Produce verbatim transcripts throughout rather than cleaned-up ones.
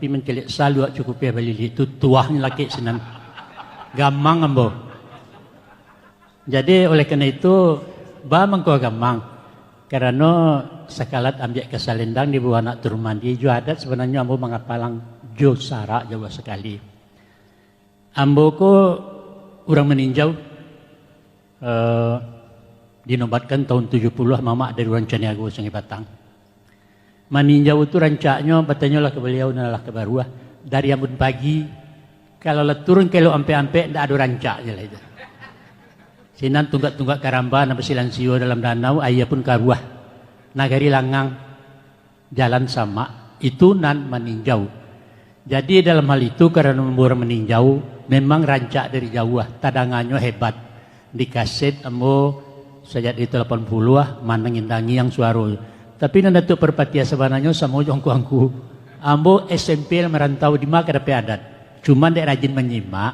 Tapi mancaliak saluak cukup piah balilik tu, tuahnyo lakek sinan. Gamang ambo. Jadi, oleh karena itu, ba mangko gamang. Karano sakalat ambiak ka salendang di bawah anak turun mandi, jo adat sabananyo ambo mangapalang jo sarak jauah sakali. Ambo ko urang Maninjau, eh, dinobatkan tahun tujuh puluh mamak dari urang Caniago Sungai Batang. Maninjau tu rancaknyo, batanyolah ka baliau nan lah ka baruah, dari ambun pagi, kalau lah turun ka Elok Ampek-ampek, ndak ado rancaknyo lah itu. Sinan tunggak-tunggak karamba nan basilansio dalam danau, aia pun karuah. Nagari langang, jalan samak, itu nan Maninjau. Jadi, dalam hal itu, karano urang Maninjau, memang rancak dari jauah, tadanganyo hebat. Di kaset ambo sajak di tahun lapan puluh ah, manangi-tangiang suaro. Tapi nan Datuak Parpatiah sabananyo samo jo angku-angku. Ambo S M P lah marantau, di ma ka dapek adat. Cuman dek rajin manyimak,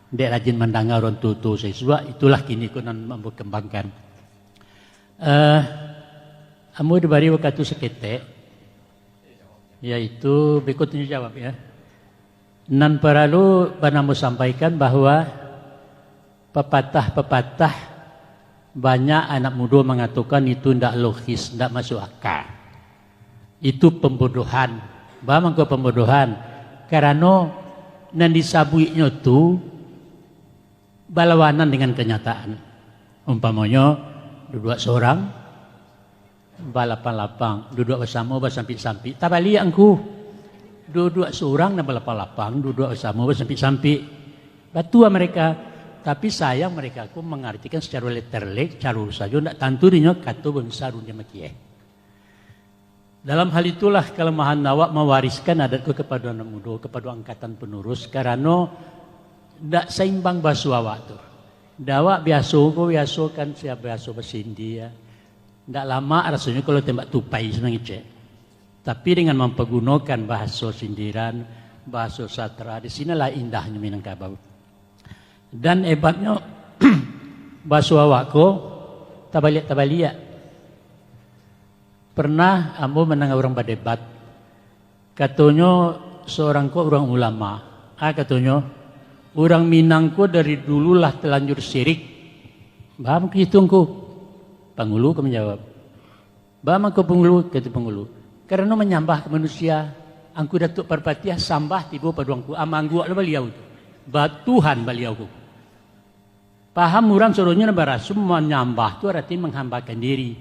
dek rajin mandanga urang tuo-tuo sasuak, itulah kini ko nan ambo kambangkan. Eh, ambo dibari wakatu saketek, yaitu beko tanyo jawab, ya. Nan paralu bana ambo sampaikan bahwa papatah-papatah banyak anak mudo mangatokan itu ndak logis, ndak masuk aka. Itu pambodohan. Ba mangko pambodohan? Karano nan disabuiknyo tu balawanan dengan kanyataan. Umpamonyo, duduak sorang, balapang-lapang, duduak basamo, basampik-sampik. Tabaliak, Angku. Duduak sorang nan balapang-lapang, duduak basamo, basampik-sampik. Batua mereka. Tapi sayang, mereka ko mangartikan sacaro letter L, sacaro sajo, ndak tantu dinyo kato bansaru dia makieh. Dalam hal itulah kalamahan awak mawariskan adat ko kapado anak mudo, kapado angkatan panurus, karano ndak saimbang baso awak tu. Ndak, awak biaso ko, biaso kan, sia biaso basindia. Ndak lamak rasonyo kalau tembak tupai se mangecek. Tapi dengan mampagunokan bahaso sindiran, bahaso sastra, di sinolah indahnyo Minangkabau. Dan hebatnyo, baso awak ko tabaliak-tabaliak. Pernah ambo mandanga urang badebat. Katonyo, seorang ko urang ulama. Ah, katonyo, urang Minang ko dari dulu lah talanjur sirik. Ba mangko itu, Angku? Pangulu ko manjawab. Ba mangko pangulu, kato pangulu. Karano manyambah ka manusia, Angku Datuak Parpatiah sambah tibo pado Angku, amangguak lo baliau tu. Ba Tuhan baliau ko. Paham urang suronyo nan baraso manyambah tu arati manghambakan diri.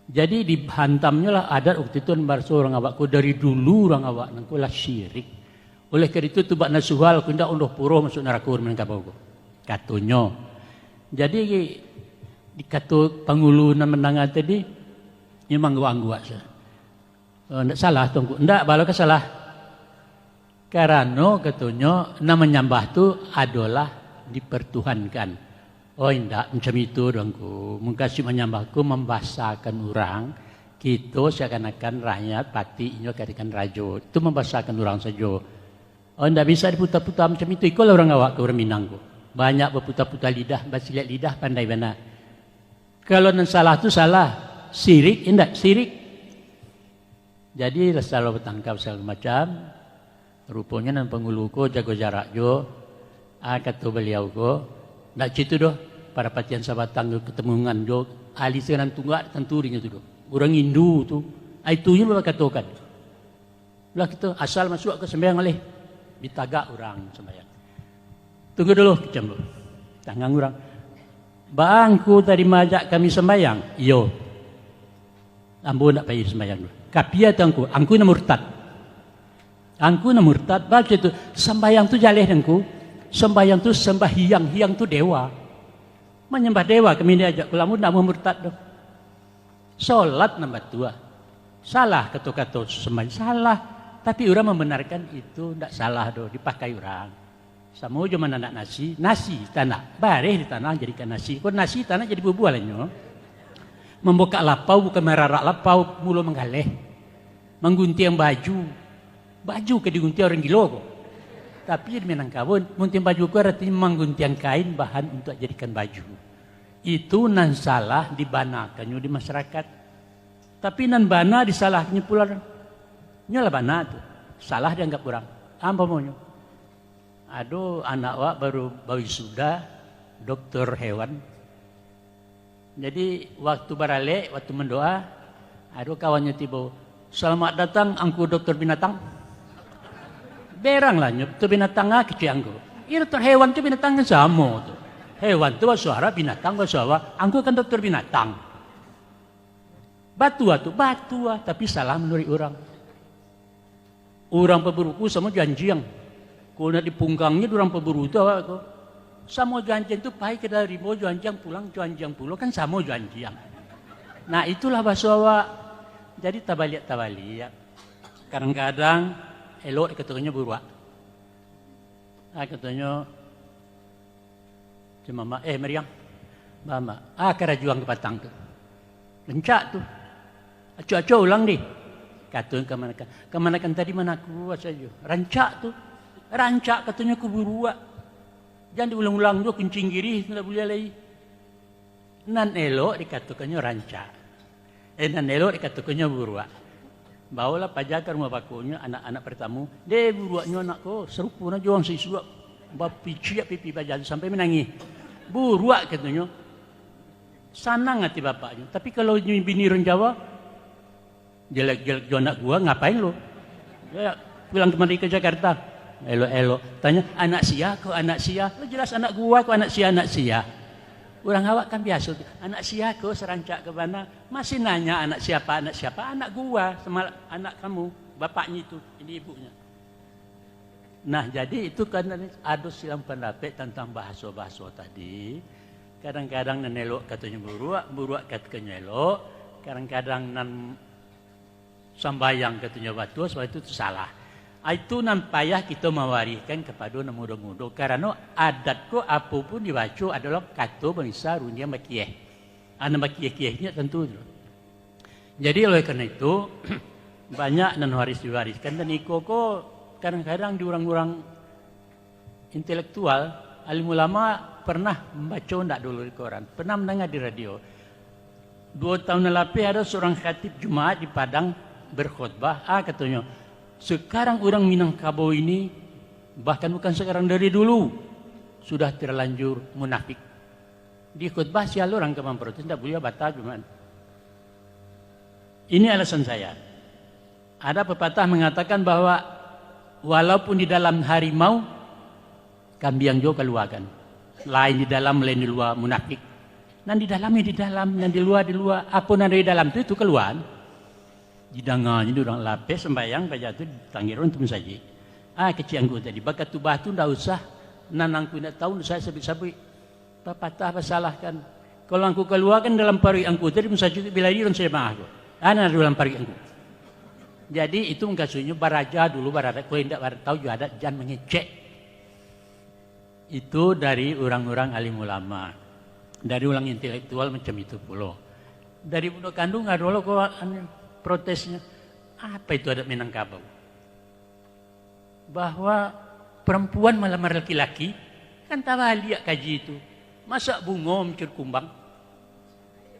Jadi dihantamnyo lah adat waktu itu nan baraso urang awak ko dari dulu urang awak nan ko lah syirik. Oleh karano itu tu bak nasuhal ko indak undoh puroh masuk narako Minangkabau ko. Katonyo. Jadi dikato pangulu nan mandanga tadi, nyo mangguak-angguak sajo. Oh, ndak salah tu, Angku. Ndak, baa lo ka salah. Karano, katonyo, nan manyambah tu adolah dipertuhankan. Oh, indak, macam itu doh, Angku. Mukasuik manyambah ko mambasakan urang, kito seakan-akan rakyat, patik, inyo katakan rajo. Itu mambasakan urang sajo. Oh, indak bisa diputa-puta macam itu. Ikolah urang awak ko, urang Minang ko. Banyak baputa-puta lidah, basiliak lidah, pandai bana. Kalau nan salah tu salah, sirik, indak sirik. Jadi, lah salo batangka sagalo macam. Ruponyo nan pangulu ko jago jarak juo. Ah, kato baliau ko, ndak cito doh, Parapatian Sabatang jo Katemungan jo ahli Sinan Tunggak tantu dinyo tu doh. Urang Hindu tu, ah, itu nyo bakatokan. Lah kito asal masuak ka sambayang alih, ditagak urang sambayang. Tunggu dulu, kecam dulu. Tangang urang. Baa Angku tadi maajak kami sambayang? Iyo. Ambo ndak pai sambayang dulu. Kapia tu Angku? Angku nan murtad. Angku nan murtad, baco tu. Sambayang tu jaleh, Angku. Sambayang tu sambahyang, hyang tu dewa. Manyambah dewa kami diajak, kalau ambo ndak mau murtad tu. Solat nan batua. Salah kato-kato sambayang, salah. Tapi urang mambanarkan itu ndak salah doh, dipakai urang. Samo jo mananak nasi, nasi tanak, bareh di tanah jadikan nasi. Ko nasi tanak jadi bubuah lah nyo. Mambukak lapau bukan mararak lapau, mulo manggaleh. Mangguntiang baju. Baju ka diguntiang urang gilo ko. Tapi di Minangkabau, guntiang baju ko aratinyo mangguntiang kain bahan untuak jadikan baju. Itu nan salah dibanakannyo di masyarakat. Tapi nan bana disalahkannyo pulo. Nyo lah bana tu. Salah dianggap urang. Umpamonyo, ado anak awak baru bawisuda, doktor hewan. Jadi, waktu baralek, waktu mandoa, ado kawannyo tibo, "Selamat datang, Angku Doktor Binatang." Beranglah nyo, doktor binatang ah, kecek angku. Iyo, doktor hewan tu binatang kan samo tu. Hewan tu baso Arab, binatang baso awak. Angku kan doktor binatang. Batua tu, batua, tapi salah manuruik urang. Urang paburu ko samo jo anjiang. Kalau nak dipunggangnyo di urang paburu tu awak ko. Samo jo anjiang tu pai ka dalam rimbo jo anjiang, pulang jo anjiang pulo, kan samo jo anjiang. Nah, itulah baso awak. Jadi tabaliak-tabaliak. Kadang-kadang elok dikatoannyo buruak. Ah, katonyo, "Cuma, eh, Mariang, Mama, ah, karajo ang kapatang tu. Rancak tu. Acok-acok ulang dih." Kato kamanakan, "Kamanakan tadi manakuak sajo. Rancak tu. Rancak," katonyo, "ko buruak. Jan diulang-ulang juo, kuncing girih tu ndak buliah lai." Nan elok dikatokannyo rancak. Eh, nan elok dikatokannyo buruak. Baolah paja ka rumah bakonyo, anak-anak partamo. "Deh, buruaknyo anak ko, sarupo na jo ang sisuak. Bapiciak pipi paja tu sampai manangih." "Buruak," katonyo. Sanang ati bapaknyo. Tapi kalau nyo bini urang Jawa, "Jelek-jelek jo anak gua, ngapain lo? Ya, pulang kamari ka Jakarta." Elok-elok. Tanyo, "Anak sia ko, anak sia?" Lo jelas anak gua ko, anak sia, anak sia. Urang awak kan biaso tu, "Anak sia ko, sarancak ka bana?" Masih nanya, "Anak siapa, anak siapa?" Anak gua, sama anak kamu, bapaknyo itu, ini ibunya. Nah, jadi itu kan ado silang pandapek tantang bahaso-bahaso tadi. Kadang-kadang nan elok katonyo buruak, buruak katokannyo elok. Kadang-kadang nan sambayang katonyo batua, sabab itu tu salah. Ah, itu nan payah kito mawarihkan kapado nan mudo-mudo. Karano adat ko apo pun dibaco adolah kato bansa rundiang bakieh. Ah, nan bakieh-kieh nyo tantu tu. Jadi, oleh karano itu, banyak nan harus diwarihkan, dan iko ko kadang-kadang di urang-urang intelektual, alim ulama pernah mambaco ndak dulu di koran, pernah mandanga di radio. Duo tahun nan lapeh ado surang khatib Jumaat di Padang berkhotbah, ah, katonyo, "Sekarang urang Minangkabau ini, bahkan bukan sekarang, dari dulu, sudah terlanjur munafik." Di khotbah sia lo urang ka mamprotes, ndak buliah batal Jumaat. Ini alasan saya. Ada pepatah mengatakan bahwa walaupun di dalam harimau, kambiang juo kaluakan. Lain di dalam, lain di lua, munafik. Nan di dalam ya di dalam, nan di lua di lua. Apo nan dari dalam tu, itu kalua. Didanganyo di urang lapeh sambayang, paja tu ditanggiran tu masajik. Ah, kecek angku tadi, bakatubah tu ndak usah, nan angku indak tahu, ndak usah sabuik-sabuik. Papatah basalahkan. Kalau angku kaluakan dalam paruik angku tadi, musajik bilari dan sejamaah ko. Ana dalam paruik angku. Jadi, itu mukasuiknyo baraja dulu baradat, kalau indak bar-, tahu jo adat, jan mangecek. Itu dari urang-urang alim ulama, dari urang intelektual macam itu pulo. Dari bundo kanduang ado lo ko, anu, protesnyo. Apa itu adat Minangkabau? Bahwa perempuan melamar laki-laki, kan tabaliak kaji itu. Masak bungo mancari kumbang,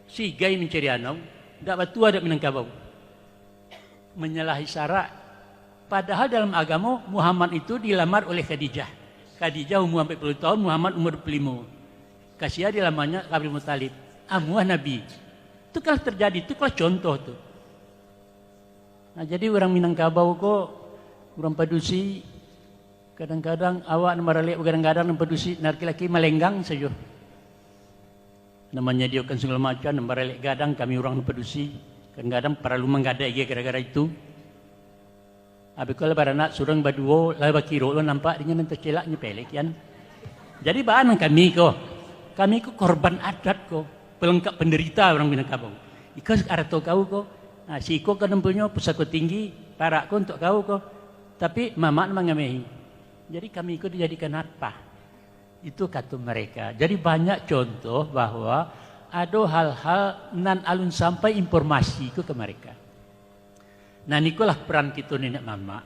sigai mancari anau, ndak batua adat Minangkabau. Manyalahi syarak. Padahal dalam agamo, Muhammad itu dilamar oleh Khadijah. Khadijah umur ampek puluah tahun, Muhammad umur duo puluah limo. Ka sia dilamarnyo, ka Abdul Muttalib. Amuah Nabi. Itu kalau terjadi, itu kalau contoh tu. Nah, jadi urang Minangkabau ko, urang padusi, kadang-kadang awak nan baralek bagadang-gadang, nan padusi, nan laki-laki malenggang sajo. Nan manyadiakan sagalo macam, nan baralek gadang, kami urang nan padusi, kadang-kadang paralu manggadai gai gara-gara itu. Abih ko lah baranak surang baduo, lah bakiro lo nampak dengan nan tacelak nyo pelek kian. Jadi baa nan kami ko? Kami ko korban adat ko, pelengkap penderita urang Minangkabau. Iko arato kau ko, nah, si iko ka nan punyo pusako tinggi, parak ko untuak kau ko. Tapi mamak nan mangamehi. Jadi kami ko dijadikan apa? Itu kato mereka. Jadi banyak contoh bahwa ado hal-hal nan alun sampai informasi ko ka mereka. Nah, ikolah peran kito niniak mamak,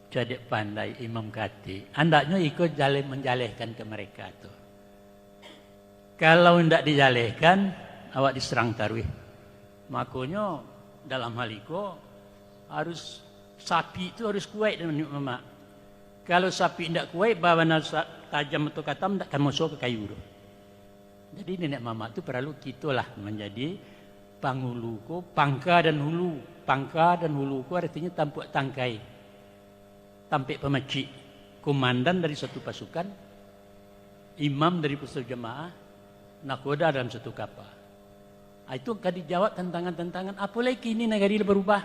cadiak pandai, imam katik. Andaknyo iko jaleh, manjalehkan ka mereka tu. Kalau indak dijalehkan, awak diserang taruih. Makonyo, dalam hal iko, harus Sapi tu harus kuaik, niniak mamak. Kalau sapi indak kuaik, babana sa-, tajam atau katam, indak ka masuak ka kayu tu. Jadi, niniak mamak tu paralu kitolah manjadi pangulu ko, pangka dan hulu. Pangka dan hulu ko artinyo tampuak tangkai, tampek pamacik, komandan dari satu pasukan, imam dari pusat jamaah, nakhoda dalam satu kapa. Ah, itu ka dijawab tantangan-tantangan. Apo lai kini nagari lah barubah.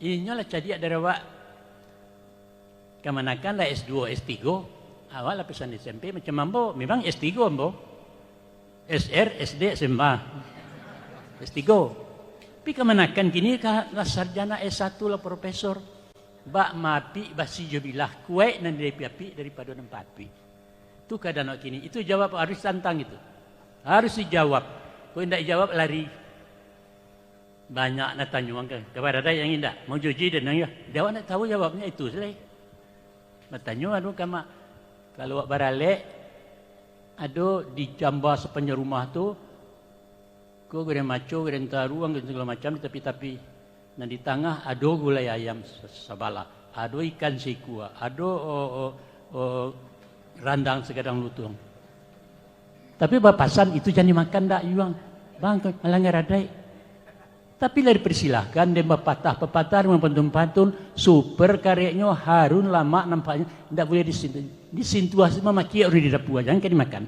Inyo lah cadiak dari awak. Kamanakan lah S dua, S tiga. Awak lapisan S M P macam ambo, memang S tiga ambo. S R, S D, S M A. S tiga. Tapi kamanakan kini ka lah sarjana S satu lah profesor. Bak mapik basi jo bilah, kuaik nan diapik-apik daripado nan papik. Tu kaadaan awak kini. Itu jawab harus tantang itu. Harus dijawab. Kok indak dijawab, lari. Banyak nan tanyo ka, ka baradaik yang indak. Mau juji den nan yo. Dia awak nak tahu jawabnya itu saja. Batanyo anu ka mak, kalau awak baralek, ado di jamba sapanjang rumah tu, ko goreng maco, goreng taruang, goreng sagalo macam di tapi-tapi. Nan di tangah ado gulai ayam sa-, sabalah, ado ikan sikua, ado, o, o, o, randang sagadang lutuang. Tapi bapasan, "Itu jan dimakan dak, Yuang? Bang, malanggar adaik." Tapi lah dipersilahkan, den bapatah-papatah, den bapantun-pantun, super kareknyo, harum lamak nampaknyo, ndak buliah disintuah. Disintuah, mamakiak urang di dapua, jan ka dimakan.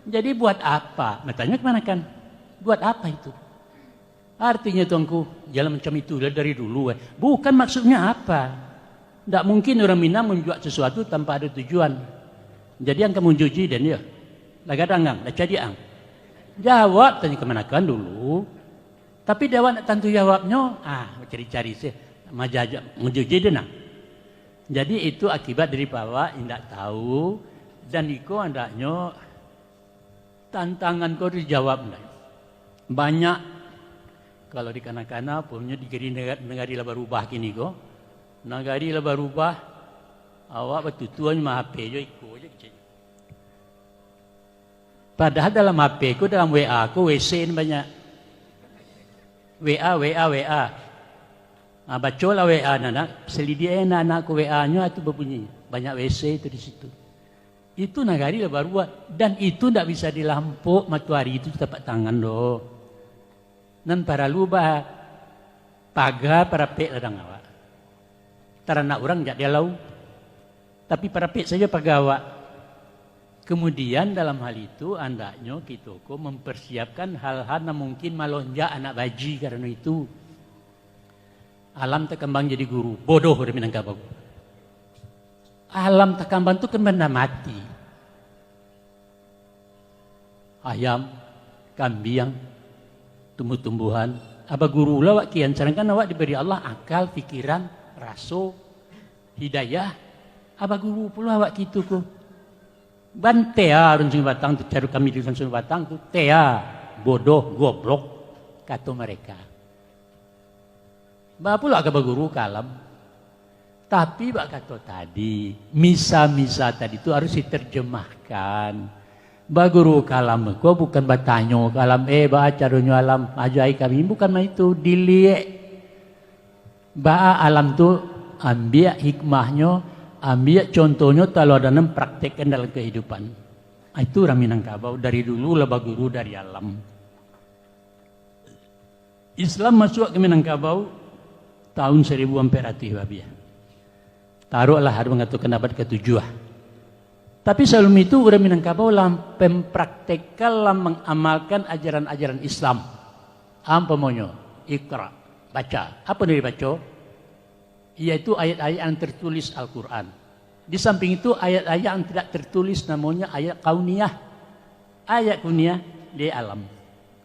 Jadi buat apa? Batanyo kamanakan. Buat apa itu? Artinyo, Tuanku, jalan macam itu lah dari dulu, eh. Bukan maksudnya apa. Ndak mungkin urang Minang manjuak sasuatu tanpa ado tujuan. Jadi, ang ka manjuji den yo. Lah gadang ang, lah cadiak ang. Jawab tanyo kamanakan dulu. Tapi dek awak nak tantu jawabnyo, ah, cari-cari se, majaja-, manjuji den nah. Jadi, itu akibat dari awak indak tahu, dan iko andaknyo tantangan ko dijawab, ndak? Banyak, kalau di kana-kana, punyo di nagari, nagari lah barubah kini ko. Nagari lah barubah, awak batutuan ma H P jo iko je kecek. Padahal dalam H P ko, dalam W A ko, W C ni banyak. W A, W A, W A. Ah, bacolah W A, anak-anak, selidik anak-anak ko W A-nyo tu babunyi. Banyak W C tu di situ. Itu nagari lah baruah, dan itu ndak bisa dilampok matoari itu tapak tangan doh. Nan paralu ba paga parapek ladang awak. Taranak urang jak di alau, tapi parapek sajo paga awak. Kemudian dalam hal itu, andaknyo kito ko mempersiapkan hal-hal nan mungkin malonjak anak baji karano itu. Alam takambang jadi guru, bodoh urang Minangkabau. Alam takambang tu kan banda mati. Ayam, kambiang, tumbuh-tumbuhan. Aba guru lah awak kian, sadangkan awak diberi Allah akal, pikiran, raso, hidayah. Aba guru pulo awak kitu ko. Ban tea urang Sungai Batang tu, caru kami di Sungai Batang tu, tea, bodoh, goblok, kato mereka. Baa pulo ka baguru kalam. Tapi bak kato tadi, misa-misa tadi tu harus diterjemahkan. Baguru kalam ko bukan batanyo kalam, "Eh, baa caronyo alam, ajahi kami." Bukan baitu, diliek. Baa alam tu, ambiak hikmahnyo, ambiak contohnyo, taladanan, praktekkan dalam kehidupan. Itu urang Minangkabau, dari dulu lah baguru dari alam. Islam masuak ka Minangkabau tahun saribu ampek ratuih babiah. Taruahlah, ado mangatokan abad katujuah. Tapi sabalum itu, urang Minangkabau lah mempraktekkan, lah mangamalkan ajaran-ajaran Islam. Umpamonyo, Iqra, baca. Apo nan dibaco? Yaitu ayat-ayat yang tertulis Al-Quran. Di samping itu, ayat-ayat yang tidak tertulis, namonyo ayat kauniyah. Ayat kauniyah di alam.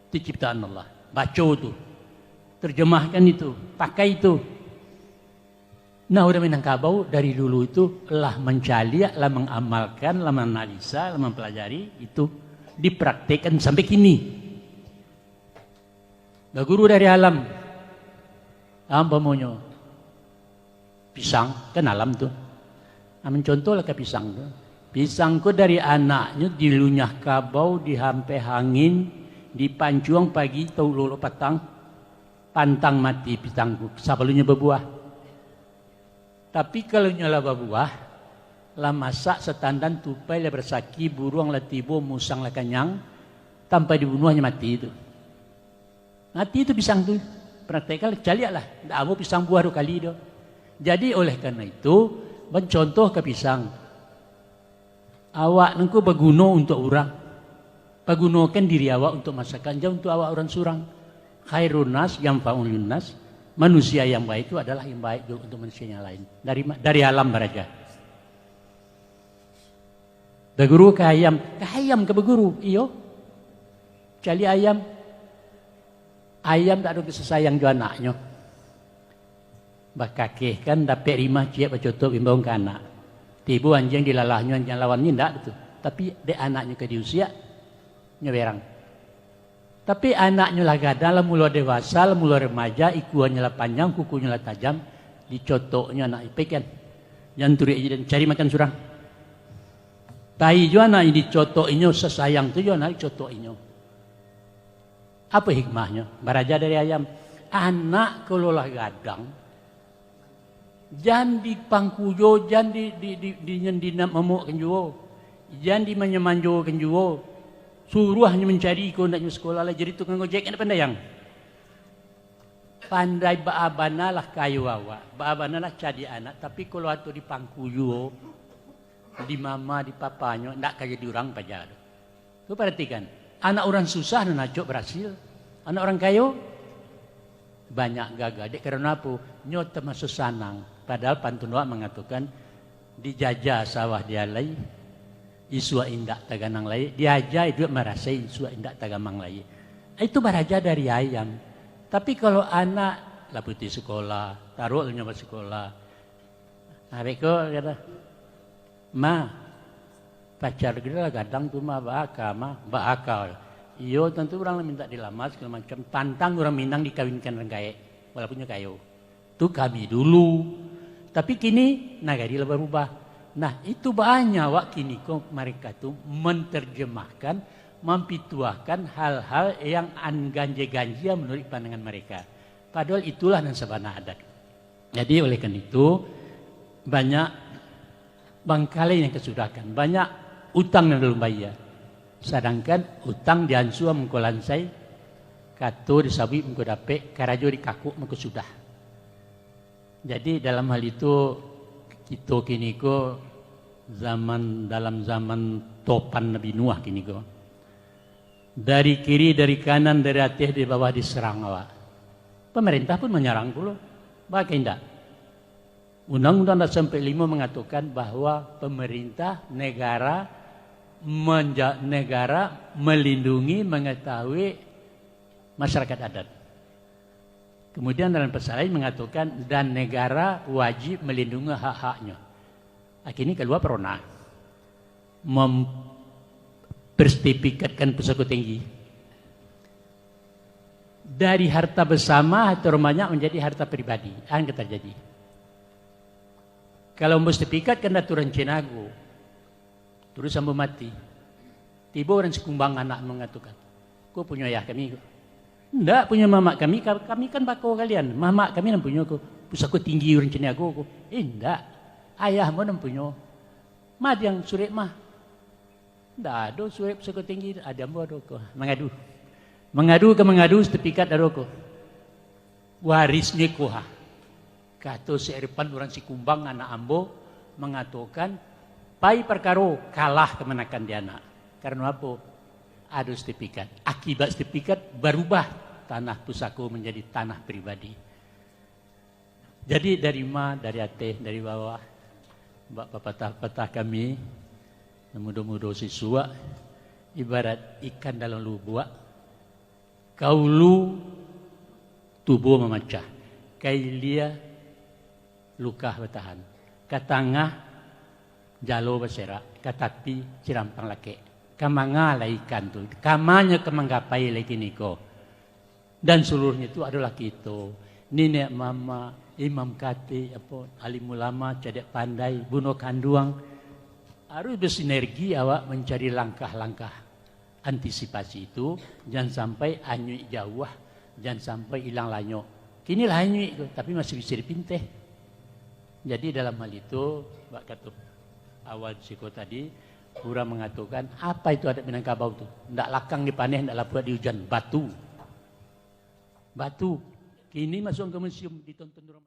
Itu ciptaan Allah. Baco tu. Terjemahkan itu. Pakai itu. Nah, urang Minangkabau dari dulu itu lah mancaliak, lah mangamalkan, lah manganalisa, lah mampalajari itu, dipraktekkan sampai kini. Baguru dari alam. Umpamonyo, pisang, kan alam tu. Nah, mancontohlah ka pisang tu. Pisang ko dari anaknyo dilunyah kabau, dihampeh angin, dipancuang pagi, tau lolok patang. Pantang mati pisang tu, sabalun nyo babuah. Tapi kalau nyo lah babuah, lah masak satandan, tupai lah basaki, buruang lah tibo, musang lah kanyang, tanpa dibunuah nyo mati tu. Mati tu pisang tu. Praktekkan, caliaklah. Ndak ado pisang buah duo kali tu. Jadi, oleh karena itu, mencontoh ka pisang. Awak nangko baguno untuak urang. Pagunokan diri awak untuak masyarakat, jan untuak awak urang surang. Khairun nas yanfa'un linnas. Manusia yang baik itu adalah yang baik juga untuk manusia yang lain. Dari ma-, dari alam baraja. Baguru ka ayam, ka ayam ka baguru, iyo. Caliak ayam. Ayam tak ado kasih sayang jo anaknyo. Bakakeh kan dapek rimah ciek bacotok imbau ka anak. Tibo anjiang dilalahnyo, anjiang lawan ni ndak tu. Tapi dek anaknyo ka diusiak, nyo berang. Tapi anaknyo lah gadang, lah mulo dewasa, lah mulo remaja, ikuanyo lah panjang, kukunyo lah tajam, dicotoknyo anak ipek kan. Jan turuik aja den, cari makan surang. Tai jo anak dicotoknyo, sasayang tu jo anak dicotoknyo. Apo hikmahnyo? Baraja dari ayam. Anak kalau lah gadang, jan dipangkujo, jan di, di, di, di, jan dinamamokkan juo, jan dimanjo-manjokan juo. Suruahnyo mancari, ko andaknyo sakolah lah, jadi tukang ojek, kan pandai ang. Pandai baa bana lah kayo awak, baa bana lah cadiak anak, tapi kalau ato dipangkujo, di mama, di papanyo, ndak ka jadi urang paja tu. Tu paratikan, anak urang susah nan acok barasil, anak urang kayo banyak gagal. Dek karano apo? Nyo tamaso sanang. Padahal pantun awak mangatokan, dijajah sawah dialai, isuak indak taganang lai, diaja iduik marasai, isuak indak tagamang lai. Itu baraja dari ayam. Tapi kalau anak lah putuih sakolah, taruah lah nyo basikolah. Nah, beko kato, "Ma, pacar kito lah gadang tu, Ma, baa ka, Ma?" "Baa ka? Iyo, tantu urang lah mintak dilamar, sagalo macam, tantang urang Minang dikawinkan urang gaek, walaupun nyo kayo. Tu kami dulu. Tapi kini, nagari lah barubah." Nah, itu baa nyo awak kini ko, mereka tu menterjemahkan, mampituahkan hal-hal yang an-, ganjia-ganjia manuruik pandangan mereka. Padahal itulah nan sabana adat. Jadi, oleh karena itu, banyak bangkalai nan ka sudahkan, banyak utang nan balun bayia. Sadangkan utang diansua mangko lansai, kato disabuik mangko dapek, karajo dikakuk mangko sudah. Jadi, dalam hal itu, kito kini ko zaman, dalam zaman topan Nabi Nuh kini ko. Dari kiri, dari kanan, dari ateh, dari bawah diserang awak. Pamarintah pun manyarang pulo. Baa ka indak? Undang-Undang Dasar ampek limo mangatokan bahwa pamarintah, negara, manja-, negara malindungi, mangatahui masyarakat adat. Kemudian dalam pasal lain mangatokan, dan negara wajib malindungi hak-haknyo. Akhirnyo kalua Perona. Mem-, bersertifikatkan pusako tinggi. Dari harta bersama, harta urang banyak manjadi harta pribadi. Akan terjadi. Kalau ambo sertifikatkan dek urang Cinago, terus ambo mati. Tibo urang Sikumbang anak mangatokan, "Ko punyo ayah kami ko." "Indak punyo mamak kami, ka-, kami kan bako kalian. Mamak kami nan punyo ko. Pusako tinggi urang Cinago ko." "Eh, indak. Ayah ambo nan punyo." "Ma diang surek mah?" "Ndak ado surek pusako tinggi, ado ambo ado ko." Mangadu. Mangadu ka mangadu, sertifikat ado ko. Warisnyo iko ha. Kato si Irfan urang Sikumbang, anak ambo, mangatokan, pai parkaro, kalah kamanakan di anak. Karano apo? Ado sertifikat. Akibat sertifikat, barubah tanah pusako manjadi tanah pribadi. Jadi, dari ma, dari ateh, dari bawah, bak papatah-patah kami, nan mudo-mudo sisuak, ibarat ikan dalam lubuak, ka ulu tubuah mamacah, ka ilia lukah batahan, ka tangah jalo baserak, ka tapi cirampang lakek. Ka manga lah ikan tu, ka ma nyo ka manggapai lai kiniko. Dan seluruhnyo tu adolah kito, niniak mamak, imam katik, apo, alim ulama, cadiak pandai, bundo kanduang. Harus bersinergi awak mancari langkah-langkah antisipasi itu, jan sampai anyuik jauah Jan sampai ilang lanyok. Kini lanyuik ko, tapi masih bisa dipinteh. Jadi dalam hal itu, bak kato awal siko tadi, urang mangatokan, apa itu adat Minangkabau tu? Ndak lakang dipaneh, ndak lapuak diujan, batu. Batu. Kini masuak ka museum, ditonton urang.